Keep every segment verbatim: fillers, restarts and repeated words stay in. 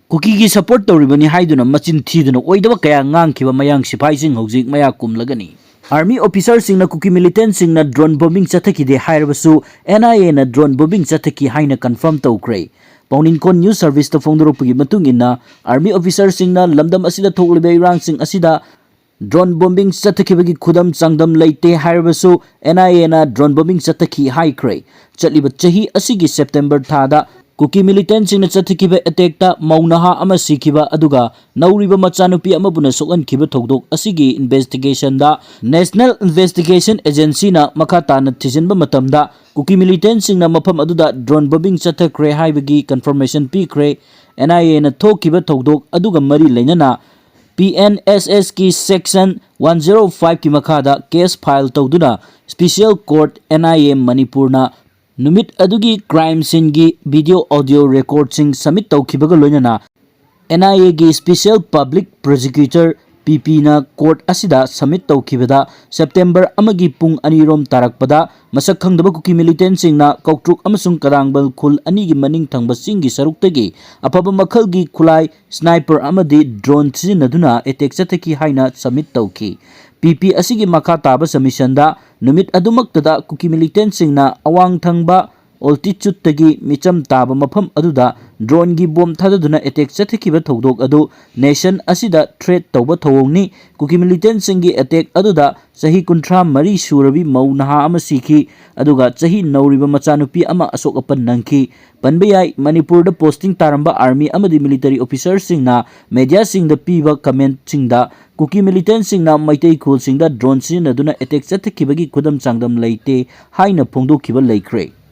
ꯀꯨꯀꯤꯒꯤ support ꯇꯧꯔꯤꯕꯅꯤ ꯍꯥꯏꯗꯨꯅ ꯃꯆꯤꯟ ꯊꯤꯗꯨꯅ ꯑꯣꯏꯗꯕ ꯀꯌꯥ ꯉꯥꯡꯈꯤꯕ ꯃꯌꯥꯡ ꯁꯤꯐꯥꯏꯁꯤꯡ ꯍꯧꯖꯤꯛ ꯃꯌꯥ ꯀꯨꯝꯂꯒꯅꯤ꯫ ꯑꯥꯔꯃꯤ ꯑꯣꯐꯤꯁꯥꯔꯁꯤꯡꯅ ꯀꯨꯀꯤ ꯃꯤꯂꯤꯇꯦꯟꯁꯤꯡꯅ ꯗ꯭ꯔꯣꯟ ꯕꯣꯝꯕꯤꯡ ꯆꯠꯊꯈꯤꯗꯦ ꯍꯥꯏꯔꯕꯁꯨ, ꯑꯦꯟ ꯑꯥꯏ ꯑꯦꯅ ꯗ꯭ꯔꯣꯟ ꯕꯣꯝꯕꯤꯡ ꯆꯠꯊꯈꯤ ꯍꯥꯏꯅ ꯀꯟꯐꯥꯔꯝ ꯇꯧꯈ꯭ꯔꯦ꯫ ꯄꯥꯎꯅꯤꯡꯀꯣꯟ ꯅ꯭ꯌꯨꯁ ꯁꯔꯚꯤꯁꯇ ꯐꯣꯡꯗꯣꯔꯛꯄꯒꯤ ꯃꯇꯨꯡ ꯏꯟꯅ, ꯑꯥꯔꯃꯤ ꯑꯣꯐꯤꯁꯥꯔꯁꯤꯡꯅ ꯂꯝꯗꯝ ꯑꯁꯤꯗ ꯊꯣꯛꯂꯤꯕ ꯏꯔꯥꯡꯁꯤꯡ ꯑꯁꯤꯗ ꯗ꯭ꯔꯣꯟ ꯕꯣꯝꯕꯤꯡ ꯆꯠꯊꯈꯤꯕꯒꯤ ꯈꯨꯗꯝ ꯆꯥꯡꯗꯝ ꯂꯩꯇꯦ ꯍꯥꯏꯔꯕꯁꯨ, ꯑꯦꯟ ꯑꯥꯏ ꯑꯦꯅ ꯗ꯭ꯔꯣꯟ ꯕꯣꯝꯕꯤꯡ ꯆꯠꯊꯈꯤ ꯍꯥꯏꯈ꯭ꯔꯦ꯫ ꯆꯠꯂꯤꯕ ꯆꯍꯤ ꯑꯁꯤꯒꯤ ꯁꯦꯞꯇꯦꯝꯕꯔ ꯊꯥꯗ ꯀꯨꯀꯤ ꯃꯤꯂꯤꯇꯦꯟꯁꯤꯡꯅ ꯆꯠꯊꯈꯤꯕ ꯑꯦꯇꯦꯛꯇ ꯃꯧ ꯅꯍꯥ ꯑꯃ ꯁꯤꯈꯤꯕ ꯑꯗꯨꯒ ꯅꯧꯔꯤꯕ ꯃꯆꯥꯅꯨꯄꯤ ꯑꯃꯕꯨꯅ ꯁꯣꯛꯍꯟꯈꯤꯕ ꯊꯧꯗꯣꯛ ꯑꯁꯤꯒꯤ ꯏꯟꯚꯦꯁꯇꯤꯒꯦꯁꯟꯗ ꯅꯦꯁꯅꯦꯜ ꯏꯟꯚꯦꯁꯇꯤꯒꯦꯁꯟ ꯑꯦꯖꯦꯟꯁꯤꯅ ꯃꯈꯥ ꯇꯥꯅ ꯊꯤꯖꯤꯟꯕ ꯃꯇꯝꯗ, ꯀꯨꯀꯤ ꯃꯤꯂꯤꯇꯦꯟꯁꯤꯡꯅ ꯃꯐꯝ ꯑꯗꯨꯗ ꯗ꯭ꯔꯣꯟ ꯕꯣꯝꯕꯤꯡ ꯆꯠꯊꯈ꯭ꯔꯦ ꯍꯥꯏꯕꯒꯤ ꯀꯟꯐꯔꯃꯦꯁꯟ ꯄꯤꯈ꯭ꯔꯦ꯫ ꯑꯦꯟ ꯑꯥꯏ ꯑꯦꯅ ꯊꯣꯛꯈꯤꯕ ꯊꯧꯗꯣꯛ ꯑꯗꯨꯒ ꯃꯔꯤ ꯂꯩꯅꯅ ꯄꯤ ꯑꯦꯟ ꯑꯦꯁ ꯑꯦꯁꯀꯤ ꯁꯦꯛꯁꯟ ꯋꯥꯟ ꯖꯦꯔꯣ ꯐꯥꯏꯚꯀꯤ ꯃꯈꯥꯗ ꯀꯦꯁ ꯐꯥꯏꯜ ꯇꯧꯗꯨꯅ ꯁ꯭ꯄꯤꯁꯤꯌꯦꯜ ꯀꯣꯔꯠ ꯑꯦꯟ ꯑꯥꯏ ꯑꯦ ꯃꯅꯤꯄꯨꯔꯅ ꯅꯨꯃꯤꯠ ꯑꯗꯨꯒꯤ ꯀ꯭ꯔꯥꯏꯝ ꯁꯤꯟꯒꯤ ꯚꯤꯗꯤꯑꯣ ꯑꯣꯗꯤꯑꯣ ꯔꯦꯀꯣꯔꯗꯁꯤꯡ ꯁꯕꯃꯤꯠ ꯇꯧꯈꯤꯕꯒ ꯂꯣꯏꯅꯅ ꯑꯦꯟ ꯑꯥꯏ ꯑꯦꯒꯤ ꯁ꯭ꯄꯤꯁꯤꯌꯦꯜ ꯄꯕ꯭ꯂꯤꯛ ꯄ꯭ꯔꯣꯁꯤꯀ꯭ꯌꯨꯇꯔ ꯄꯤ ꯄꯤꯅ ꯀꯣꯔꯠ ꯑꯁꯤꯗ ꯁꯕꯃꯤꯠ ꯇꯧꯈꯤꯕꯗ, ꯁꯦꯞꯇꯦꯝꯕꯔ ꯑꯃꯒꯤ ꯄꯨꯡ ꯑꯅꯤꯔꯣꯝ ꯇꯥꯔꯛꯄꯗ ꯃꯁꯛ ꯈꯪꯗꯕ ꯀꯨꯀꯤ ꯃꯤꯂꯤꯇꯦꯟꯁꯤꯡꯅ ꯀꯧꯇ꯭ꯔꯨꯛ ꯑꯃꯁꯨꯡ ꯀꯗꯥꯡꯕꯜ ꯈꯨꯜ ꯑꯅꯤꯒꯤ ꯃꯅꯤꯡ ꯊꯪꯕ ꯆꯤꯡꯒꯤ ꯁꯔꯨꯛꯇꯒꯤ ꯑꯐꯕ ꯃꯈꯜꯒꯤ ꯈꯨꯠꯂꯥꯏ, ꯁ꯭ꯅꯥꯏꯄꯔ ꯑꯃꯗꯤ ꯗ꯭ꯔꯣꯟ ꯁꯤꯖꯤꯟꯅꯗꯨꯅ ꯑꯦꯇꯦꯛ ꯆꯠꯊꯈꯤ ꯍꯥꯏꯅ ꯁꯕꯃꯤꯠ ꯇꯧꯈꯤ꯫ ꯄꯤ ꯄꯤ ꯑꯁꯤꯒꯤ ꯃꯈꯥ ꯇꯥꯕ ꯁꯕꯃꯤꯁꯟꯗ, ꯅꯨꯃꯤꯠ ꯑꯗꯨꯃꯛꯇꯗ ꯀꯨꯀꯤ ꯃꯤꯂꯤꯇꯦꯟꯁꯤꯡꯅ ꯑꯋꯥꯡ ꯊꯪꯕ ꯑꯣꯜꯇꯤꯆꯨꯠꯇꯒꯤ ꯃꯤꯆꯝ ꯇꯥꯕ ꯃꯐꯝ ꯑꯗꯨꯗ ꯗ꯭ꯔꯣꯟꯒꯤ ꯕꯣꯝ ꯊꯥꯗꯗꯨꯅ ꯑꯦꯇꯦꯛ ꯆꯠꯊꯈꯤꯕ ꯊꯧꯗꯣꯛ ꯑꯗꯨ ꯅꯦꯁꯟ ꯑꯁꯤꯗ ꯊ꯭ꯔꯦꯠ ꯇꯧꯕ ꯊꯧꯑꯣꯡꯅꯤ꯫ ꯀꯨꯀꯤ ꯃꯤꯂꯤꯇꯦꯟꯁꯤꯡꯒꯤ ꯑꯦꯇꯦꯛ ꯑꯗꯨꯗ ꯆꯍꯤ ꯀꯨꯟꯊ꯭ꯔꯥ ꯃꯔꯤ ꯁꯨꯔꯕꯤ ꯃꯧ ꯅꯍꯥ ꯑꯃ ꯁꯤꯈꯤ, ꯑꯗꯨꯒ ꯆꯍꯤ ꯅꯧꯔꯤꯕ ꯃꯆꯥꯅꯨꯄꯤ ꯑꯃ ꯑꯁꯣꯛ ꯑꯄꯟ ꯅꯪꯈꯤ꯫ ꯄꯟꯕ ꯌꯥꯏ, ꯃꯅꯤꯄꯨꯔꯗ ꯄꯣꯁꯇꯤꯡ ꯇꯥꯔꯝꯕ ꯑꯥꯔꯃꯤ ꯑꯃꯗꯤ ꯃꯤꯂꯤꯇꯔꯤ ꯑꯣꯐꯤꯁꯥꯔꯁꯤꯡꯅ ꯃꯦꯗꯤꯌꯥꯁꯤꯡꯗ ꯄꯤꯕ ꯀꯃꯦꯟꯠꯁꯤꯡꯗ ꯀꯨꯀꯤ ꯃꯤꯂꯤꯇꯦꯟꯁꯤꯡꯅ ꯃꯩꯇꯩ ꯈꯨꯜꯁꯤꯡꯗ ꯗ꯭ꯔꯣꯟ ꯁꯤꯖꯤꯟꯅꯗꯨꯅ ꯑꯦꯇꯦꯛ ꯆꯠꯊꯈꯤꯕꯒꯤ ꯈꯨꯗꯝ ꯆꯥꯡꯗꯝ ꯂꯩꯇꯦ ꯍꯥꯏꯅ ꯐꯣꯡꯗꯣꯛꯈꯤꯕ ꯂꯩꯈ꯭ꯔꯦ꯫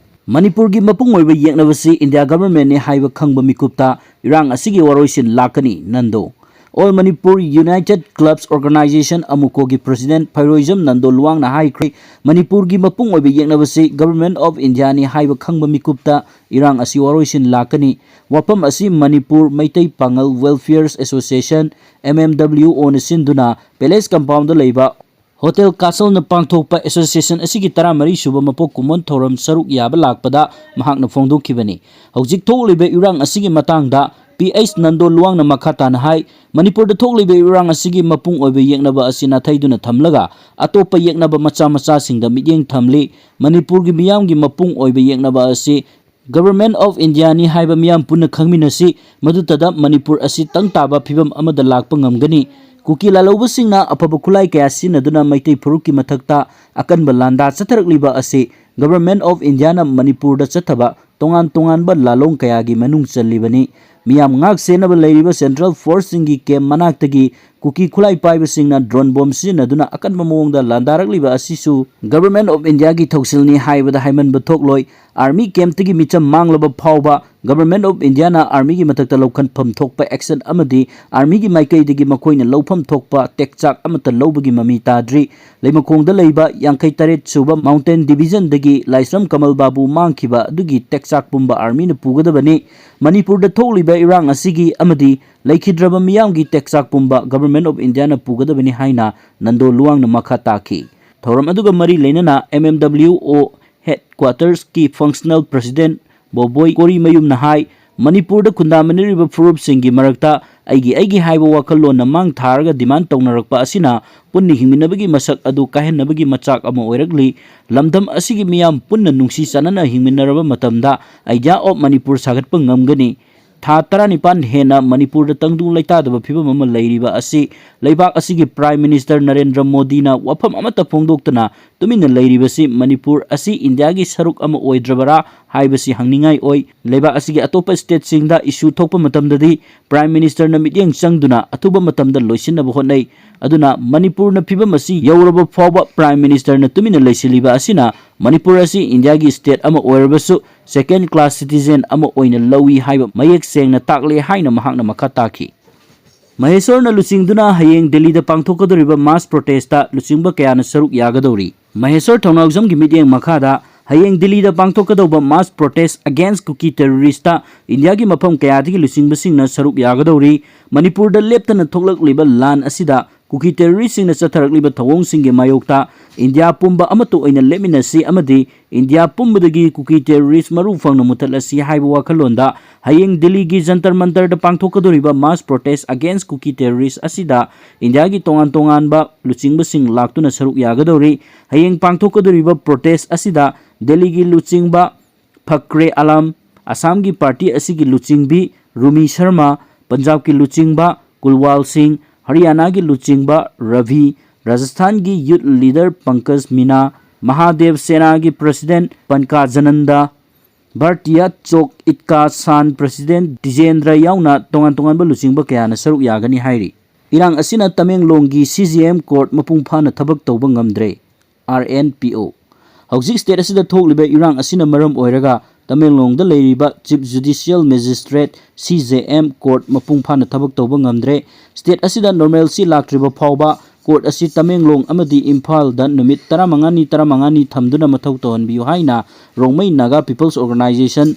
ꯃꯅꯤꯄꯨꯔꯒꯤ ꯃꯄꯨꯡ ꯑꯣꯏꯕ ꯌꯦꯛꯅꯕꯁꯤ ꯏꯟꯗꯤꯌꯥ ꯒꯚꯔꯟꯃꯦꯟꯠꯅꯤ ꯍꯥꯏꯕ ꯈꯪꯕ ꯃꯤꯀꯨꯞꯇ ꯏꯔꯥꯡ ꯑꯁꯤꯒꯤ ꯋꯥꯔꯣꯏꯁꯤꯟ ꯂꯥꯛꯀꯅꯤ, Nando. All Manipur United Clubs Organisation, ꯑꯃꯨꯀꯣꯒꯤ ꯄ꯭ꯔꯁꯤꯗꯦꯟꯠ ꯐꯩꯔꯣꯏꯖꯝ ꯅꯟꯗꯣ ꯂꯨꯋꯥꯡꯅ ꯍꯥꯏꯈ꯭ꯔꯦ, ꯃꯅꯤꯄꯨꯔꯒꯤ ꯃꯄꯨꯡ ꯑꯣꯏꯕ ꯌꯦꯛꯅꯕꯁꯤ ꯒꯚꯔꯟꯃꯦꯟꯠ ꯑꯣꯐ ꯏꯟꯗꯤꯌꯥꯅꯤ ꯍꯥꯏꯕ ꯈꯪꯕ ꯃꯤꯀꯨꯞꯇ ꯏꯔꯥꯡ ꯑꯁꯤ ꯋꯥꯔꯣꯏꯁꯤꯟ ꯂꯥꯛꯀꯅꯤ꯫ ꯋꯥꯐꯝ ꯑꯁꯤ ꯃꯅꯤꯄꯨꯔ ꯃꯩꯇꯩ ꯄꯥꯉꯜ ꯋꯦꯜꯐꯤꯌꯔ ꯑꯦꯁꯣꯁꯤꯌꯦꯁꯟ, ꯑꯦꯝ ꯑꯦꯝ ꯗꯕ꯭ꯂꯤꯌꯨ ꯑꯣꯅ ꯁꯤꯟꯗꯨꯅ ꯄꯦꯂꯦꯁ ꯀꯝꯄꯥꯎꯟꯗ ꯂꯩꯕ ꯍꯣꯇꯦꯜ ꯀꯥꯁꯜꯅ ꯄꯥꯡꯊꯣꯛꯄ ꯑꯦꯁꯣꯁꯤꯌꯦꯁꯟ ꯑꯁꯤꯒꯤ ꯇꯔꯥꯃꯔꯤ ꯁꯨꯕ ꯃꯄꯣꯛ ꯀꯨꯝꯑꯣꯟ ꯊꯧꯔꯝ ꯁꯔꯨꯛ ꯌꯥꯕ ꯂꯥꯛꯄꯗ ꯃꯍꯥꯛꯅ ꯐꯣꯡꯗꯣꯛꯈꯤꯕꯅꯤ꯫ ꯍꯧꯖꯤꯛ ꯊꯣꯛꯂꯤꯕ ꯏꯔꯥꯡ ꯑꯁꯤꯒꯤ ꯃꯇꯥꯡꯗ ꯄꯤ ꯑꯩꯆ ꯅꯟꯗꯣ ꯂꯨꯋꯥꯡꯅ ꯃꯈꯥ ꯇꯥꯅ ꯍꯥꯏ, ꯃꯅꯤꯄꯨꯔꯗ ꯊꯣꯛꯂꯤꯕ ꯏꯔꯥꯡ ꯑꯁꯤꯒꯤ ꯃꯄꯨꯡ ꯑꯣꯏꯕ ꯌꯦꯛꯅꯕ ꯑꯁꯤ ꯅꯥꯊꯩꯗꯨꯅ ꯊꯝꯂꯒ ꯑꯇꯣꯞꯄ ꯌꯦꯛꯅꯕ ꯃꯆꯥ ꯃꯆꯥꯁꯤꯡꯗ ꯃꯤꯠꯌꯦꯡ ꯊꯝꯂꯤ꯫ ꯃꯅꯤꯄꯨꯔꯒꯤ ꯃꯤꯌꯥꯝꯒꯤ ꯃꯄꯨꯡ ꯑꯣꯏꯕ ꯌꯦꯛꯅꯕ ꯑꯁꯤ Government of Indiaꯅꯤ ꯍꯥꯏꯕ ꯃꯤꯌꯥꯝ ꯄꯨꯟꯅ ꯈꯪꯃꯤꯟꯅꯁꯤ꯫ ꯃꯗꯨꯇꯗ ꯃꯅꯤꯄꯨꯔ ꯑꯁꯤ ꯇꯪ ꯇꯥꯕ ꯐꯤꯕꯝ ꯑꯃꯗ ꯂꯥꯛꯄ ꯉꯝꯒꯅꯤ꯫ ꯀꯨꯀꯤ ꯂꯥꯂꯧꯕꯁꯤꯡꯅ ꯑꯐꯕ ꯈꯨꯠꯂꯥꯏ ꯀꯌꯥ ꯁꯤꯖꯤꯟꯅꯗꯨꯅ ꯃꯩꯇꯩ ꯐꯨꯔꯨꯞꯀꯤ ꯃꯊꯛꯇ ꯑꯀꯟꯕ ꯂꯥꯟꯗꯥ ꯆꯠꯊꯔꯛꯂꯤꯕ ꯑꯁꯤ Government of Indiaꯅ ꯃꯅꯤꯄꯨꯔꯗ ꯆꯠꯊꯕ ꯇꯣꯉꯥꯟ ꯇꯣꯉꯥꯟꯕ ꯂꯥꯂꯣꯡ ꯀꯌꯥꯒꯤ ꯃꯅꯨꯡ ꯆꯜꯂꯤꯕꯅꯤ꯫ ꯃꯤꯌꯥꯝ ꯉꯥꯛ ꯁꯦꯟꯅꯕ ꯂꯩꯔꯤꯕ Central Forceꯁꯤꯡꯒꯤ camp ꯃꯅꯥꯛꯇꯒꯤ ꯀꯨꯀꯤ ꯈꯨꯠꯂꯥꯏ ꯄꯥꯏꯕꯁꯤꯡꯅ drone bomb ꯁꯤꯖꯤꯟꯅꯗꯨꯅ ꯑꯀꯟꯕ ꯃꯑꯣꯡꯗ ꯂꯥꯟꯗꯥꯔꯛꯂꯤꯕ ꯑꯁꯤꯁꯨ Government of Indiaꯒꯤ ꯊꯧꯁꯤꯜꯅꯤ ꯍꯥꯏꯕꯗ ꯍꯥꯏꯃꯟꯕ ꯊꯣꯛꯂꯣꯏ꯫ Army campꯇꯒꯤ ꯃꯤꯆꯝ ꯃꯥꯡꯂꯕ ꯐꯥꯎꯕ Government of Indiaꯅ Armyꯒꯤ ꯃꯊꯛꯇ ꯂꯧꯈꯠꯐꯝ ꯊꯣꯛꯄ action ꯑꯃꯗꯤ Armyꯒꯤ ꯃꯥꯏꯀꯩꯗꯒꯤ ꯃꯈꯣꯏꯅ ꯂꯧꯐꯝ ꯊꯣꯛꯄ ꯇꯦꯛꯆꯥꯛ ꯑꯃꯠꯇ ꯂꯧꯕꯒꯤ ꯃꯃꯤ ꯇꯥꯗ꯭ꯔꯤ꯫ ꯂꯩꯃꯈꯣꯡꯗ ꯂꯩꯕ ꯌꯥꯡꯈꯩ ꯇꯔꯦꯠ ꯁꯨꯕ Mountain Divisionꯗꯒꯤ ꯂꯥꯏꯁ꯭ꯔꯝ ꯀꯃꯜ ꯕꯥꯕꯨ ꯃꯥꯡꯈꯤꯕ ꯑꯗꯨꯒꯤ ꯇꯦꯛꯆꯥꯛ ꯄꯨꯝꯕ Armyꯅ ꯄꯨꯒꯗꯕꯅꯤ꯫ ꯃꯅꯤꯄꯨꯔꯗ ꯊꯣꯛꯂꯤꯕ ꯏꯔꯥꯡ ꯑꯁꯤꯒꯤ ꯑꯃꯗꯤ ꯂꯩꯈꯤꯗ꯭ꯔꯕ ꯃꯤꯌꯥꯝꯒꯤ ꯇꯦꯛꯆꯥꯛ ꯄꯨꯝꯕ Government of Indiaꯅ ꯄꯨꯒꯗꯕꯅꯤ ꯍꯥꯏꯅ ꯅꯟꯗꯣ ꯂꯨꯋꯥꯡꯅ ꯃꯈꯥ ꯇꯥꯈꯤ꯫ ꯊꯧꯔꯝ ꯑꯗꯨꯒ ꯃꯔꯤ ꯂꯩꯅꯅ M M W O headquartersꯀꯤ functional president ꯕꯣꯕꯣꯏ ꯀꯣꯔꯤꯃꯌꯨꯝꯅ ꯍꯥꯏ, ꯃꯅꯤꯄꯨꯔꯗ ꯈꯨꯟꯗꯥꯃꯤꯟꯅꯔꯤꯕ ꯐꯨꯔꯨꯞꯁꯤꯡꯒꯤ ꯃꯔꯛꯇ ꯑꯩꯒꯤ ꯑꯩꯒꯤ ꯍꯥꯏꯕ ꯋꯥꯈꯜꯂꯣꯟꯅ ꯃꯥꯡ ꯊꯥꯔꯒ demand ꯇꯧꯅꯔꯛꯄ ꯑꯁꯤꯅ ꯄꯨꯟꯅ ꯍꯤꯡꯃꯤꯟꯅꯕꯒꯤ ꯃꯁꯛ ꯑꯗꯨ ꯀꯥꯏꯍꯟꯅꯕꯒꯤ ꯃꯆꯥꯛ ꯑꯃ ꯑꯣꯏꯔꯛꯂꯤ꯫ ꯂꯝꯗꯝ ꯑꯁꯤꯒꯤ ꯃꯤꯌꯥꯝ ꯄꯨꯟꯅ ꯅꯨꯡꯁꯤ ꯆꯥꯟꯅꯅ ꯍꯤꯡꯃꯤꯟꯅꯔꯕ ꯃꯇꯝꯗ Idea of Manipur ꯁꯥꯒꯠꯄ ꯉꯝꯒꯅꯤ꯫ ꯊꯥ ꯇꯔꯥꯅꯤꯄꯥꯟ ꯍꯦꯟꯅ ꯃꯅꯤꯄꯨꯔꯗ ꯇꯪꯗꯨ ꯂꯩꯇꯥꯗꯕ ꯐꯤꯕꯝ ꯑꯃ ꯂꯩꯔꯤꯕ ꯑꯁꯤ ꯂꯩꯕꯥꯛ ꯑꯁꯤꯒꯤ Prime Minister ꯅꯔꯦꯟꯗ꯭ꯔ ꯃꯣꯗꯤꯅ ꯋꯥꯐꯝ ꯑꯃꯠꯇ ꯐꯣꯡꯗꯣꯛꯇꯅ ꯇꯨꯃꯤꯟꯅ ꯂꯩꯔꯤꯕꯁꯤ ꯃꯅꯤꯄꯨꯔ ꯑꯁꯤ ꯏꯟꯗꯤꯌꯥꯒꯤ ꯁꯔꯨꯛ ꯑꯃ ꯑꯣꯏꯗ꯭ꯔꯕꯔꯥ ꯍꯥꯏꯕꯁꯤ ꯍꯪꯅꯤꯡꯉꯥꯏ ꯑꯣꯏ꯫ ꯂꯩꯕꯥꯛ ꯑꯁꯤꯒꯤ ꯑꯇꯣꯞꯄ stateꯁꯤꯡꯗ issue ꯊꯣꯛꯄ ꯃꯇꯝꯗꯗꯤ Prime Ministerꯅ ꯃꯤꯠꯌꯦꯡ ꯆꯪꯗꯨꯅ ꯑꯊꯨꯕ ꯃꯇꯝꯗ ꯂꯣꯏꯁꯤꯟꯅꯕ ꯍꯣꯠꯅꯩ꯫ ꯑꯗꯨꯅ ꯃꯅꯤꯄꯨꯔꯅ ꯐꯤꯕꯝ ꯑꯁꯤ ꯌꯧꯔꯕ ꯐꯥꯎꯕ Prime Ministerꯅ ꯇꯨꯃꯤꯟꯅ ꯂꯩꯁꯤꯜꯂꯤꯕ ꯑꯁꯤꯅ ꯃꯅꯤꯄꯨꯔ ꯑꯁꯤ ꯏꯟꯗꯤꯌꯥꯒꯤ state ꯑꯃ ꯑꯣꯏꯔꯕꯁꯨ second class citizen ꯑꯃ ꯑꯣꯏꯅ ꯂꯧꯏ ꯍꯥꯏꯕ ꯃꯌꯦꯛ ꯁꯦꯡꯅ ꯇꯥꯛꯂꯦ ꯍꯥꯏꯅ ꯃꯍꯥꯛꯅ ꯃꯈꯥ ꯇꯥꯈꯤ꯫ ꯃꯍꯦꯁ꯭ꯋꯔꯅ ꯂꯨꯆꯤꯡꯗꯨꯅ ꯍꯌꯦꯡ ꯗꯤꯜꯂꯤꯗ ꯄꯥꯡꯊꯣꯛꯀꯗꯧꯔꯤꯕ mass protestꯇ ꯂꯨꯆꯤꯡꯕ ꯀꯌꯥꯅ ꯁꯔꯨꯛ ꯌꯥꯒꯗꯧꯔꯤ꯫ ꯃꯍꯦꯁ꯭ꯋꯔ ꯊꯧꯅꯥꯎꯖꯝꯒꯤ ꯃꯤꯠꯌꯦꯡ ꯃꯈꯥꯗ ꯍꯌꯦꯡ ꯗꯤꯜꯂꯤꯗ ꯄꯥꯡꯊꯣꯛꯀꯗꯧꯕ mass protest against Kuki terroristꯇ ꯏꯟꯗꯤꯌꯥꯒꯤ ꯃꯐꯝ ꯀꯌꯥꯗꯒꯤ ꯂꯨꯆꯤꯡꯕꯁꯤꯡꯅ ꯁꯔꯨꯛ ꯌꯥꯒꯗꯧꯔꯤ꯫ ꯃꯅꯤꯄꯨꯔꯗ ꯂꯦꯞꯇꯅ ꯊꯣꯛꯂꯛꯂꯤꯕ ꯂꯥꯟ ꯑꯁꯤꯗ ꯀꯨꯀꯤ ꯇꯦꯔꯣꯔꯤꯁꯁꯤꯡꯅ ꯆꯠꯊꯔꯛꯂꯤꯕ ꯊꯧꯑꯣꯡꯁꯤꯡꯒꯤ ꯃꯥꯌꯣꯛꯇ ꯏꯟꯗꯤꯌꯥ ꯄꯨꯝꯕ ꯑꯃꯠꯇ ꯑꯣꯏꯅ ꯂꯦꯞꯃꯤꯟꯅꯁꯤ ꯑꯃꯗꯤ ꯏꯟꯗꯤꯌꯥ ꯄꯨꯝꯕꯗꯒꯤ ꯀꯨꯀꯤ ꯇꯦꯔꯣꯔꯤꯁ ꯃꯔꯨ ꯐꯪꯅ ꯃꯨꯊꯠꯂꯁꯤ ꯍꯥꯏꯕ ꯋꯥꯈꯜꯂꯣꯟꯗ ꯍꯌꯦꯡ ꯗꯤꯜꯂꯤꯒꯤ ꯖꯟꯇꯔ ꯃꯟꯇꯔꯗ ꯄꯥꯡꯊꯣꯛꯀꯗꯧꯔꯤꯕ mass protest against ꯀꯨꯀꯤ ꯇꯦꯔꯣꯔꯤꯁ ꯑꯁꯤꯗ ꯏꯟꯗꯤꯌꯥꯒꯤ ꯇꯣꯉꯥꯟ ꯇꯣꯉꯥꯟꯕ ꯂꯨꯆꯤꯡꯕꯁꯤꯡ ꯂꯥꯛꯇꯨꯅ ꯁꯔꯨꯛ ꯌꯥꯒꯗꯧꯔꯤ꯫ ꯍꯌꯦꯡ ꯄꯥꯡꯊꯣꯛꯀꯗꯧꯔꯤꯕ protest ꯑꯁꯤꯗ ꯗꯤꯜꯂꯤꯒꯤ ꯂꯨꯆꯤꯡꯕ ꯐꯀ꯭ꯔꯦ ꯑꯂꯝ, ꯑꯁꯥꯝꯒꯤ ꯄꯥꯔꯇꯤ ꯑꯁꯤꯒꯤ ꯂꯨꯆꯤꯡꯕꯤ ꯔꯨꯃꯤ ꯁꯔꯃ, ꯄꯟꯖꯥꯕꯀꯤ ꯂꯨꯆꯤꯡꯕ ꯀꯨꯜꯋꯥꯜ ꯁꯤꯡ, ꯍꯔꯤꯌꯥꯅꯥꯒꯤ ꯂꯨꯆꯤꯡꯕ ꯔꯚꯤ, ꯔꯥꯖꯁꯊꯥꯟꯒꯤ ꯌꯨꯠ ꯂꯤꯗꯔ ꯄꯪꯀꯖ ꯃꯤꯅꯥ, ꯃꯍꯥꯗꯦꯕ ꯁꯦꯅꯥꯒꯤ ꯄ꯭ꯔꯁꯤꯗꯦꯟꯠ ꯄꯟꯀꯥꯖꯅꯟꯗ, ꯚꯥꯔꯇꯤꯌꯥ ꯆꯣꯛ ꯏꯠꯀꯥ ꯁꯥꯟ ꯄ꯭ꯔꯁꯤꯗꯦꯟꯠ ꯇꯤꯖꯦꯟꯗ꯭ꯔ ꯌꯥꯎꯅ ꯇꯣꯉꯥꯟ ꯇꯣꯉꯥꯟꯕ ꯂꯨꯆꯤꯡꯕ ꯀꯌꯥꯅ ꯁꯔꯨꯛ ꯌꯥꯒꯅꯤ ꯍꯥꯏꯔꯤ꯫ ꯏꯔꯥꯡ ꯑꯁꯤꯅ ꯇꯃꯦꯡꯂꯣꯡꯒꯤ C J M court ꯃꯄꯨꯡ ꯐꯥꯅ ꯊꯕꯛ ꯇꯧꯕ ꯉꯝꯗ꯭ꯔꯦ꯫ R N P O꯫ ꯍꯧꯖꯤꯛ state ꯑꯁꯤꯗ ꯊꯣꯛꯂꯤꯕ ꯏꯔꯥꯡ ꯑꯁꯤꯅ ꯃꯔꯝ ꯑꯣꯏꯔꯒ ꯇꯃꯦꯡꯂꯣꯡꯗ ꯂꯩꯔꯤꯕ Chief Judicial Magistrate, C J M court ꯃꯄꯨꯡ ꯐꯥꯅ ꯊꯕꯛ ꯇꯧꯕ ꯉꯝꯗ꯭ꯔꯦ꯫ State ꯑꯁꯤꯗ normalcy ꯂꯥꯛꯇ꯭ꯔꯤꯕ ꯐꯥꯎꯕ court ꯑꯁꯤ ꯇꯃꯦꯡꯂꯣꯡ ꯑꯃꯗꯤ ꯏꯝꯐꯥꯜꯗ ꯅꯨꯃꯤꯠ ꯇꯔꯥꯃꯉꯥꯅꯤ, ꯇꯔꯥꯃꯉꯥꯅꯤ ꯊꯝꯗꯨꯅ ꯃꯊꯧ ꯇꯧꯍꯟꯕꯤꯌꯨ ꯍꯥꯏꯅ Rongmei Naga People's Organization,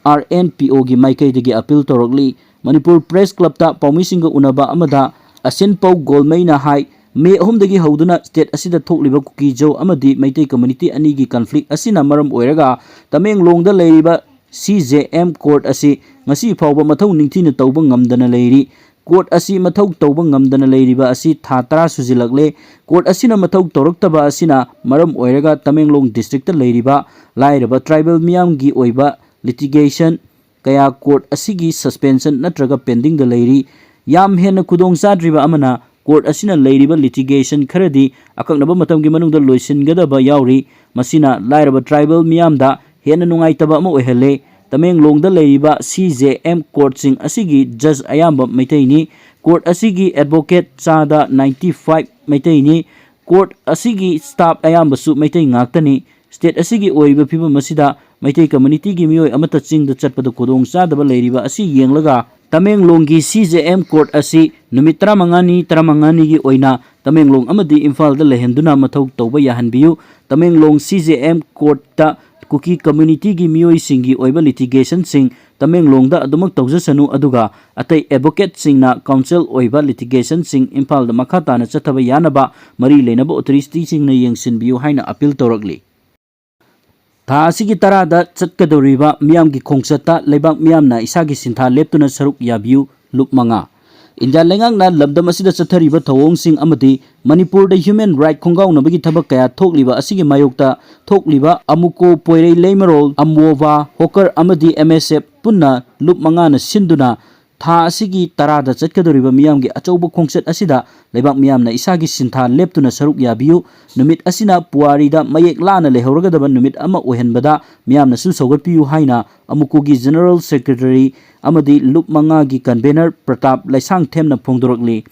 R N P O ꯒꯤ ꯃꯥꯏꯀꯩꯗꯒꯤ appeal ꯇꯧꯔꯛꯂꯤ꯫ ꯃꯅꯤꯄꯨꯔ Press Clubꯇ ꯄꯥꯎꯃꯤꯁꯤꯡꯒ ꯎꯅꯕ ꯑꯃꯗ ꯑꯁꯤꯟꯄꯧ ꯒꯣꯜꯃꯩꯅ ꯍꯥꯏ, ꯃꯦ ꯑꯍꯨꯝꯗꯒꯤ ꯍꯧꯗꯨꯅ state ꯑꯁꯤꯗ ꯊꯣꯛꯂꯤꯕ ꯀꯨꯀꯤꯖꯧ ꯑꯃꯗꯤ ꯃꯩꯇꯩ community ꯑꯅꯤꯒꯤ conflict ꯑꯁꯤꯅ ꯃꯔꯝ ꯑꯣꯏꯔꯒ ꯇꯃꯦꯡꯂꯣꯡꯗ ꯂꯩꯔꯤꯕ C J M court ꯑꯁꯤ ꯉꯁꯤ ꯐꯥꯎꯕ ꯃꯊꯧ ꯅꯤꯡꯊꯤꯅ ꯇꯧꯕ ꯉꯝꯗꯅ ꯂꯩꯔꯤ꯫ Court ꯑꯁꯤ ꯃꯊꯧ ꯇꯧꯕ ꯉꯝꯗꯅ ꯂꯩꯔꯤꯕ ꯑꯁꯤ ꯊꯥ ꯇꯔꯥ ꯁꯨꯖꯤꯜꯂꯛꯂꯦ꯫ Court ꯑꯁꯤꯅ ꯃꯊꯧ ꯇꯧꯔꯛꯇꯕ ꯑꯁꯤꯅ ꯃꯔꯝ ꯑꯣꯏꯔꯒ ꯇꯃꯦꯡꯂꯣꯡ districtꯇ ꯂꯩꯔꯤꯕ ꯂꯥꯏꯔꯕ tribal ꯃꯤꯌꯥꯝꯒꯤ ꯑꯣꯏꯕ litigation ꯀꯌꯥ court ꯑꯁꯤꯒꯤ suspension ꯅꯠꯇ꯭ꯔꯒ pendingꯗ ꯂꯩꯔꯤ꯫ ꯌꯥꯝ ꯍꯦꯟꯅ ꯈꯨꯗꯣꯡ ꯆꯥꯗ꯭ꯔꯤꯕ ꯑꯃꯅ, court ꯑꯁꯤꯅ ꯂꯩꯔꯤꯕ litigation ꯈꯔꯗꯤ ꯑꯀꯛꯅꯕ ꯃꯇꯝꯒꯤ ꯃꯅꯨꯡꯗ ꯂꯣꯏꯁꯤꯟꯒꯗꯕ ꯌꯥꯎꯔꯤ꯫ ꯃꯁꯤꯅ ꯂꯥꯏꯔꯕ tribal ꯃꯤꯌꯥꯝꯗ ꯍꯦꯟꯅ ꯅꯨꯡꯉꯥꯏꯇꯕ ꯑꯃ ꯑꯣꯏꯍꯜꯂꯦ꯫ ꯇꯃꯦꯡꯂꯣꯡꯗ ꯂꯩꯔꯤꯕ C J M courtꯁꯤꯡ ꯑꯁꯤꯒꯤ judge ꯑꯌꯥꯝꯕ ꯃꯩꯇꯩꯅꯤ꯫ Court ꯑꯁꯤꯒꯤ advocate ꯆꯥꯗ ninety five ꯃꯩꯇꯩꯅꯤ꯫ Court ꯑꯁꯤꯒꯤ staff ꯑꯌꯥꯝꯕꯁꯨ ꯃꯩꯇꯩ ꯉꯥꯛꯇꯅꯤ꯫ State ꯑꯁꯤꯒꯤ ꯑꯣꯏꯔꯤꯕ ꯐꯤꯕꯝ ꯑꯁꯤꯗ ꯃꯩꯇꯩ communityꯒꯤ ꯃꯤꯑꯣꯏ ꯑꯃꯠꯇ ꯆꯤꯡꯗ ꯆꯠꯄꯗ ꯈꯨꯗꯣꯡ ꯆꯥꯗꯕ ꯂꯩꯔꯤꯕ ꯑꯁꯤ ꯌꯦꯡꯂꯒ ꯇꯃꯦꯡꯂꯣꯡꯒꯤ C J M court ꯑꯁꯤ ꯅꯨꯃꯤꯠ ꯇꯔꯥꯃꯉꯥꯅꯤ, ꯇꯔꯥꯃꯉꯥꯅꯤꯒꯤ ꯑꯣꯏꯅ ꯇꯃꯦꯡꯂꯣꯡ ꯑꯃꯗꯤ ꯏꯝꯐꯥꯜꯗ ꯂꯩꯍꯟꯗꯨꯅ ꯃꯊꯧ ꯇꯧꯕ ꯌꯥꯍꯟꯕꯤꯌꯨ꯫ ꯇꯃꯦꯡꯂꯣꯡ C J M courtꯇ ꯀꯨꯀꯤ communityꯒꯤ ꯃꯤꯑꯣꯏꯁꯤꯡꯒꯤ ꯑꯣꯏꯕ litigationꯁꯤꯡ ꯇꯃꯦꯡꯂꯣꯡꯗ ꯑꯗꯨꯃꯛ ꯇꯧꯖꯁꯅꯨ, ꯑꯗꯨꯒ ꯑꯇꯩ ꯑꯦꯗꯚꯣꯀꯦꯠꯁꯤꯡꯅ ꯀꯥꯎꯟꯁꯤꯜ ꯑꯣꯏꯕ ꯂꯤꯇꯤꯒꯦꯁꯟꯁꯤꯡ ꯏꯝꯐꯥꯜꯗ ꯃꯈꯥ ꯇꯥꯅ ꯆꯠꯊꯕ ꯌꯥꯅꯕ ꯃꯔꯤ ꯂꯩꯅꯕ ꯑꯣꯊꯣꯔꯤꯇꯤꯁꯤꯡꯅ ꯌꯦꯡꯁꯤꯟꯕꯤꯌꯨ ꯍꯥꯏꯅ ꯑꯄꯤꯜ ꯇꯧꯔꯛꯂꯤ꯫ ꯊꯥ ꯑꯁꯤꯒꯤ ꯇꯔꯥꯗ ꯆꯠꯀꯗꯧꯔꯤꯕ ꯃꯤꯌꯥꯝꯒꯤ ꯈꯣꯡꯆꯠꯇ ꯂꯩꯕꯥꯛ ꯃꯤꯌꯥꯝꯅ ꯏꯁꯥꯒꯤ ꯁꯤꯟꯊꯥ ꯂꯦꯞꯇꯨꯅ ꯁꯔꯨꯛ ꯌꯥꯕꯤꯌꯨ, ꯂꯨꯞ ꯃꯉꯥ꯫ ꯏꯟꯗꯤꯌꯥ ꯂꯩꯉꯥꯛꯅ ꯂꯝꯗꯝ ꯑꯁꯤꯗ ꯆꯠꯊꯔꯤꯕ ꯊꯧꯑꯣꯡꯁꯤꯡ ꯑꯃꯗꯤ ꯃꯅꯤꯄꯨꯔꯗ ꯍ꯭ꯌꯨꯃꯦꯟ ꯔꯥꯏꯠ ꯈꯣꯡꯒꯥꯎꯅꯕꯒꯤ ꯊꯕꯛ ꯀꯌꯥ ꯊꯣꯛꯂꯤꯕ ꯑꯁꯤꯒꯤ ꯃꯥꯌꯣꯛꯇ ꯊꯣꯛꯂꯤꯕ ꯑꯃꯨꯀꯣ, ꯄꯣꯏꯔꯩ ꯂꯩꯃꯔꯣꯜ, ꯑꯃꯣꯕꯥ, ꯍꯣꯀꯔ ꯑꯃꯗꯤ ꯑꯦꯝ ꯑꯦꯁ ꯑꯦꯐ ꯄꯨꯟꯅ ꯂꯨꯞ ꯃꯉꯥꯅ ꯁꯤꯟꯗꯨꯅ ꯊꯥ ꯑꯁꯤꯒꯤ ꯇꯔꯥꯗ ꯆꯠꯀꯗꯧꯔꯤꯕ ꯃꯤꯌꯥꯝꯒꯤ ꯑꯆꯧꯕ ꯈꯣꯡꯆꯠ ꯑꯁꯤꯗ ꯂꯩꯕꯥꯛ ꯃꯤꯌꯥꯝꯅ ꯏꯁꯥꯒꯤ ꯁꯤꯟꯊꯥ ꯂꯦꯞꯇꯨꯅ ꯁꯔꯨꯛ ꯌꯥꯕꯤꯌꯨ꯫ ꯅꯨꯃꯤꯠ ꯑꯁꯤꯅ ꯄꯨꯋꯥꯔꯤꯗ ꯃꯌꯦꯛ ꯂꯥꯅ ꯂꯩꯍꯧꯔꯒꯗꯕ ꯅꯨꯃꯤꯠ ꯑꯃ ꯑꯣꯏꯍꯟꯕꯗ ꯃꯤꯌꯥꯝꯅꯁꯨ ꯁꯧꯒꯠꯄꯤꯌꯨ ꯍꯥꯏꯅ ꯑꯃꯨꯀꯣꯒꯤ ꯖꯦꯅꯔꯦꯜ ꯁꯦꯀ꯭ꯔꯦꯇꯔꯤ ꯑꯃꯗꯤ ꯂꯨꯞ ꯃꯉꯥꯒꯤ ꯀꯟꯚꯦꯅꯔ ꯄ꯭ꯔꯇꯥꯞ ꯂꯩꯁꯥꯡꯊꯦꯝꯅ ꯐꯣꯡꯗꯣꯔꯛꯂꯤ꯫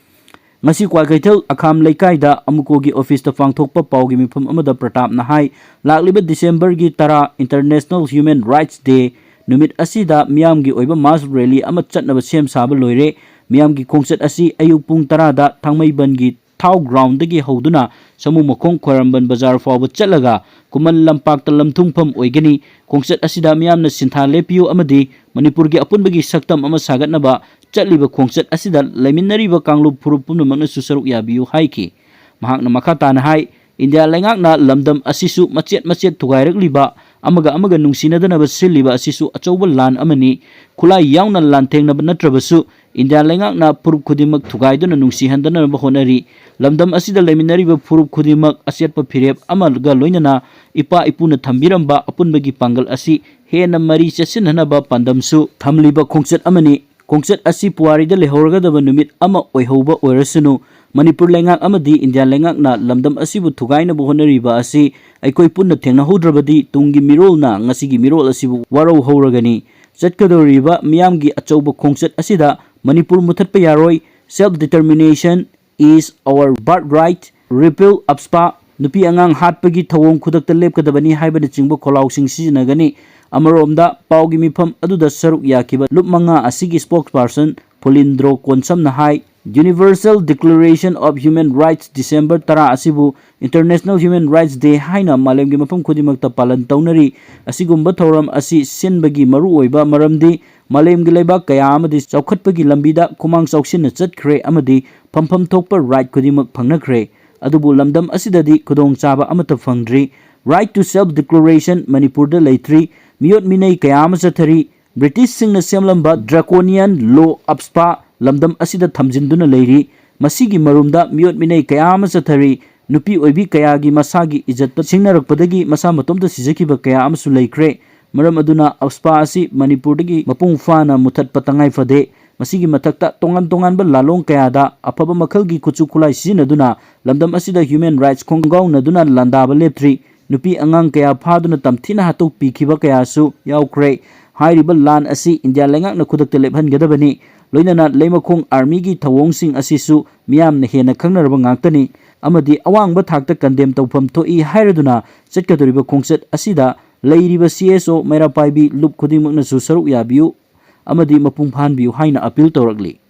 ꯉꯁꯤ ꯀ꯭ꯋꯥꯀꯩꯊꯦꯜ ꯑꯈꯥꯝ ꯂꯩꯀꯥꯏꯗ ꯑꯃꯨꯀꯣꯒꯤ ꯑꯣꯐꯤꯁꯇ ꯄꯥꯡꯊꯣꯛꯄ ꯄꯥꯎꯒꯤ ꯃꯤꯐꯝ ꯑꯃꯗ ꯄ꯭ꯔꯇꯥꯞꯅ ꯍꯥꯏ, ꯂꯥꯛꯂꯤꯕ ꯗꯤꯁꯦꯝꯕꯔꯒꯤ ꯇꯔꯥ, ꯏꯟꯇꯔꯅꯦꯁꯅꯦꯜ ꯍ꯭ꯌꯨꯃꯦꯟ ꯔꯥꯏꯠꯁ ꯗꯦ ꯅꯨꯃꯤꯠ ꯑꯁꯤꯗ ꯃꯤꯌꯥꯝꯒꯤ ꯑꯣꯏꯕ ꯃꯥꯁ ꯔꯦꯂꯤ ꯑꯃ ꯆꯠꯅꯕ ꯁꯦꯝ ꯁꯥꯕ ꯂꯣꯏꯔꯦ꯫ ꯃꯤꯌꯥꯝꯒꯤ ꯈꯣꯡꯆꯠ ꯑꯁꯤ ꯑꯌꯨꯛ ꯄꯨꯡ ꯇꯔꯥꯗ ꯊꯥꯡꯃꯩꯕꯟꯒꯤ ꯊꯥꯎ ꯒ꯭ꯔꯥꯎꯟꯗꯒꯤ ꯍꯧꯗꯨꯅ ꯁꯃꯨ ꯃꯈꯣꯡ ꯈ꯭ꯋꯥꯏꯔꯝꯕꯟ ꯕꯖꯥꯔ ꯐꯥꯎꯕ ꯆꯠꯂꯒ ꯈꯨꯃꯟ ꯂꯝꯄꯥꯛꯇ ꯂꯝꯊꯨꯡꯐꯝ ꯑꯣꯏꯒꯅꯤ꯫ ꯈꯣꯡꯆꯠ ꯑꯁꯤꯗ ꯃꯤꯌꯥꯝꯅ ꯁꯤꯟꯊꯥ ꯂꯦꯞꯄꯤꯌꯨ ꯑꯃꯗꯤ ꯃꯅꯤꯄꯨꯔꯒꯤ ꯑꯄꯨꯟꯕꯒꯤ ꯁꯛꯇꯝ ꯑꯃ ꯁꯥꯒꯠꯅꯕ ꯆꯠꯂꯤꯕ ꯈꯣꯡꯆꯠ ꯑꯁꯤꯗ ꯂꯩꯃꯤꯟꯅꯔꯤꯕ ꯀꯥꯡꯂꯨꯞ ꯐꯨꯔꯨꯞ ꯄꯨꯝꯅꯃꯛꯅꯁꯨ ꯁꯔꯨꯛ ꯌꯥꯕꯤꯌꯨ ꯍꯥꯏꯈꯤ꯫ ꯃꯍꯥꯛꯅ ꯃꯈꯥ ꯇꯥꯅ ꯍꯥꯏ, ꯏꯟꯗꯤꯌꯥ ꯂꯩꯉꯥꯛꯅ ꯂꯝꯗꯝ ꯑꯁꯤꯁꯨ ꯃꯆꯦꯠ ꯃꯆꯦꯠ ꯊꯨꯒꯥꯏꯔꯛꯂꯤꯕ, ꯑꯃꯒ ꯑꯃꯒ ꯅꯨꯡꯁꯤꯅꯗꯅꯕ ꯁꯤꯜꯂꯤꯕ ꯑꯁꯤꯁꯨ ꯑꯆꯧꯕ ꯂꯥꯟ ꯑꯃꯅꯤ꯫ ꯈꯨꯠꯂꯥꯏ ꯌꯥꯎꯅ ꯂꯥꯟꯊꯦꯡꯅꯕ ꯅꯠꯇ꯭ꯔꯕꯁꯨ ꯏꯟꯗꯤꯌꯥ ꯂꯩꯉꯥꯛꯅ ꯐꯨꯔꯨꯞ ꯈꯨꯗꯤꯡꯃꯛ ꯊꯨꯒꯥꯏꯗꯨꯅ ꯅꯨꯡꯁꯤꯍꯟꯗꯅꯕ ꯍꯣꯠꯅꯔꯤ꯫ ꯂꯝꯗꯝ ꯑꯁꯤꯗ ꯂꯩꯃꯤꯟꯅꯔꯤꯕ ꯐꯨꯔꯨꯞ ꯈꯨꯗꯤꯡꯃꯛ ꯑꯆꯦꯠꯄ ꯐꯤꯔꯦꯞ ꯑꯃꯒ ꯂꯣꯏꯅꯅ ꯏꯄꯥ ꯏꯄꯨꯅ ꯊꯝꯕꯤꯔꯝꯕ ꯑꯄꯨꯟꯕꯒꯤ ꯄꯥꯡꯒꯜ ꯑꯁꯤ ꯍꯦꯟꯅ ꯃꯔꯤ ꯆꯦꯠꯁꯤꯟꯅꯅꯕ ꯄꯥꯟꯗꯝꯁꯨ ꯊꯝꯂꯤꯕ ꯈꯣꯡꯆꯠ ꯑꯃꯅꯤ꯫ ꯈꯣꯡꯆꯠ ꯑꯁꯤ ꯄꯨꯋꯥꯔꯤꯗ ꯂꯩꯍꯧꯔꯒꯗꯕ ꯅꯨꯃꯤꯠ ꯑꯃ ꯑꯣꯏꯍꯧꯕ ꯑꯣꯏꯔꯁꯅꯨ꯫ ꯃꯅꯤꯄꯨꯔ ꯂꯩꯉꯥꯛ ꯑꯃꯗꯤ ꯏꯟꯗꯤꯌꯥ ꯂꯩꯉꯥꯛꯅ ꯂꯝꯗꯝ ꯑꯁꯤꯕꯨ ꯊꯨꯒꯥꯏꯅꯕ ꯍꯣꯠꯅꯔꯤꯕ ꯑꯁꯤ ꯑꯩꯈꯣꯏ ꯄꯨꯟꯅ ꯊꯦꯡꯅꯍꯧꯗ꯭ꯔꯕꯗꯤ ꯇꯨꯡꯒꯤ ꯃꯤꯔꯣꯜꯅ ꯉꯁꯤꯒꯤ ꯃꯤꯔꯣꯜ ꯑꯁꯤꯕꯨ ꯋꯥꯔꯧꯍꯧꯔꯒꯅꯤ꯫ ꯆꯠꯀꯗꯧꯔꯤꯕ ꯃꯤꯌꯥꯝꯒꯤ ꯑꯆꯧꯕ ꯈꯣꯡꯆꯠ ꯑꯁꯤꯗ ꯃꯅꯤꯄꯨꯔ ꯃꯨꯊꯠꯄ ꯌꯥꯔꯣꯏ, Self Determination is our birthright, Repeal AFSPA, ꯅꯨꯄꯤ ꯑꯉꯥꯡ ꯍꯥꯠꯄꯒꯤ ꯊꯧꯑꯣꯡ ꯈꯨꯗꯛꯇ ꯂꯦꯞꯀꯗꯕꯅꯤ ꯍꯥꯏꯕꯅꯆꯤꯡꯕ ꯈꯣꯜꯂꯥꯎꯁꯤꯡ ꯁꯤꯖꯤꯟꯅꯒꯅꯤ꯫ ꯑꯃꯔꯣꯝꯗ ꯄꯥꯎꯒꯤ ꯃꯤꯐꯝ ꯑꯗꯨꯗ ꯁꯔꯨꯛ ꯌꯥꯈꯤꯕ ꯂꯨꯞ ꯃꯉꯥ ꯑꯁꯤꯒꯤ ꯁ꯭ꯄꯣꯛꯁꯄꯥꯔꯁꯟ ꯐꯨꯂꯤꯟꯗ꯭ꯔꯣ ꯀꯣꯟꯁꯝꯅ ꯍꯥꯏ, Universal Declaration of Human Rights December ꯇꯔꯥ ꯑꯁꯤꯕꯨ International Human Rights Day ꯍꯥꯏꯅ ꯃꯥꯂꯦꯝꯒꯤ ꯃꯐꯝ ꯈꯨꯗꯤꯡꯃꯛꯇ ꯄꯥꯂꯟ ꯇꯧꯅꯔꯤ꯫ ꯑꯁꯤꯒꯨꯝꯕ ꯊꯧꯔꯝ ꯑꯁꯤ ꯁꯤꯟꯕꯒꯤ ꯃꯔꯨꯑꯣꯏꯕ ꯃꯔꯝꯗꯤ ꯃꯥꯂꯦꯝꯒꯤ ꯂꯩꯕꯥꯛ ꯀꯌꯥ ꯑꯃꯗꯤ ꯆꯥꯎꯈꯠꯄꯒꯤ ꯂꯝꯕꯤꯗ ꯈꯨꯃꯥꯡ ꯆꯥꯎꯁꯤꯟꯅ ꯆꯠꯈ꯭ꯔꯦ ꯑꯃꯗꯤ ꯐꯝꯐꯝ ꯊꯣꯛꯄ right ꯈꯨꯗꯤꯡꯃꯛ ꯐꯪꯅꯈ꯭ꯔꯦ꯫ ꯑꯗꯨꯕꯨ ꯂꯝꯗꯝ ꯑꯁꯤꯗꯗꯤ ꯈꯨꯗꯣꯡꯆꯥꯕ ꯑꯃꯠꯇ ꯐꯪꯗ꯭ꯔꯤ꯫ Right to self declaration ꯃꯅꯤꯄꯨꯔꯗ ꯂꯩꯇ꯭ꯔꯤ꯫ ꯃꯤꯑꯣꯠ ꯃꯤꯅꯩ ꯀꯌꯥ ꯑꯃ ꯆꯠꯊꯔꯤ꯫ ꯕ꯭ꯔꯤꯇꯤꯁꯁꯤꯡꯅ ꯁꯦꯝꯂꯝꯕ draconian law AFSPA ꯂꯝꯗꯝ ꯑꯁꯤꯗ ꯊꯝꯖꯤꯟꯗꯨꯅ ꯂꯩꯔꯤ꯫ ꯃꯁꯤꯒꯤ ꯃꯔꯨꯝꯗ ꯃꯤꯑꯣꯠ ꯃꯤꯅꯩ ꯀꯌꯥ ꯑꯃ ꯆꯠꯊꯔꯤ꯫ ꯅꯨꯄꯤ ꯑꯣꯏꯕꯤ ꯀꯌꯥꯒꯤ ꯃꯁꯥꯒꯤ ꯏꯖꯠꯇ ꯁꯤꯡꯅꯔꯛꯄꯗꯒꯤ ꯃꯁꯥ ꯃꯇꯣꯝꯇ ꯁꯤꯖꯈꯤꯕ ꯀꯌꯥ ꯑꯃꯁꯨ ꯂꯩꯈ꯭ꯔꯦ꯫ ꯃꯔꯝ ꯑꯗꯨꯅ AFSPA ꯑꯁꯤ ꯃꯅꯤꯄꯨꯔꯗꯒꯤ ꯃꯄꯨꯡ ꯐꯥꯅ ꯃꯨꯊꯠꯄ ꯇꯉꯥꯏ ꯐꯗꯦ꯫ ꯃꯁꯤꯒꯤ ꯃꯊꯛꯇ ꯇꯣꯉꯥꯟ ꯇꯣꯉꯥꯟꯕ ꯂꯥꯂꯣꯡ ꯀꯌꯥꯗ ꯑꯐꯕ ꯃꯈꯜꯒꯤ ꯈꯨꯠꯁꯨ ꯈꯨꯠꯂꯥꯏ ꯁꯤꯖꯤꯟꯅꯗꯨꯅ ꯂꯝꯗꯝ ꯑꯁꯤꯗ human rights ꯈꯣꯡꯒꯥꯎꯅꯗꯨꯅ ꯂꯥꯟꯗꯥꯕ ꯂꯦꯞꯇ꯭ꯔꯤ꯫ ꯅꯨꯄꯤ ꯑꯉꯥꯡ ꯀꯌꯥ ꯐꯥꯗꯨꯅ ꯇꯝꯊꯤꯅ ꯍꯥꯠꯇꯣꯛꯄꯤꯈꯤꯕ ꯀꯌꯥꯁꯨ ꯌꯥꯎꯈ꯭ꯔꯦ꯫ ꯍꯥꯏꯔꯤꯕ ꯂꯥꯟ ꯑꯁꯤ ꯏꯟꯗꯤꯌꯥ ꯂꯩꯉꯥꯛꯅ ꯈꯨꯗꯛꯇ ꯂꯦꯞꯍꯟꯒꯗꯕꯅꯤ꯫ ꯂꯣꯏꯅꯅ ꯂꯩꯃꯈꯣꯡ ꯑꯥꯔꯃꯤꯒꯤ ꯊꯧꯑꯣꯡꯁꯤꯡ ꯑꯁꯤꯁꯨ ꯃꯤꯌꯥꯝꯅ ꯍꯦꯟꯅ ꯈꯪꯅꯔꯕ ꯉꯥꯛꯇꯅꯤ ꯑꯃꯗꯤ ꯑꯋꯥꯡꯕ ꯊꯥꯛꯇ condemn ꯇꯧꯐꯝ ꯊꯣꯛꯏ ꯍꯥꯏꯔꯗꯨꯅ ꯆꯠꯀꯗꯧꯔꯤꯕ ꯈꯣꯡꯆꯠ ꯑꯁꯤꯗ ꯂꯩꯔꯤꯕ CSO, ꯃꯩꯔꯥ ꯄꯥꯏꯕꯤ ꯂꯨꯞ ꯈꯨꯗꯤꯡꯃꯛꯅꯁꯨ ꯁꯔꯨꯛ ꯌꯥꯕꯤꯌꯨ ꯑꯃꯗꯤ ꯃꯄꯨꯡ ꯐꯥꯍꯟꯕꯤꯌꯨ ꯍꯥꯏꯅ appeal ꯇꯧꯔꯛꯂꯤ꯫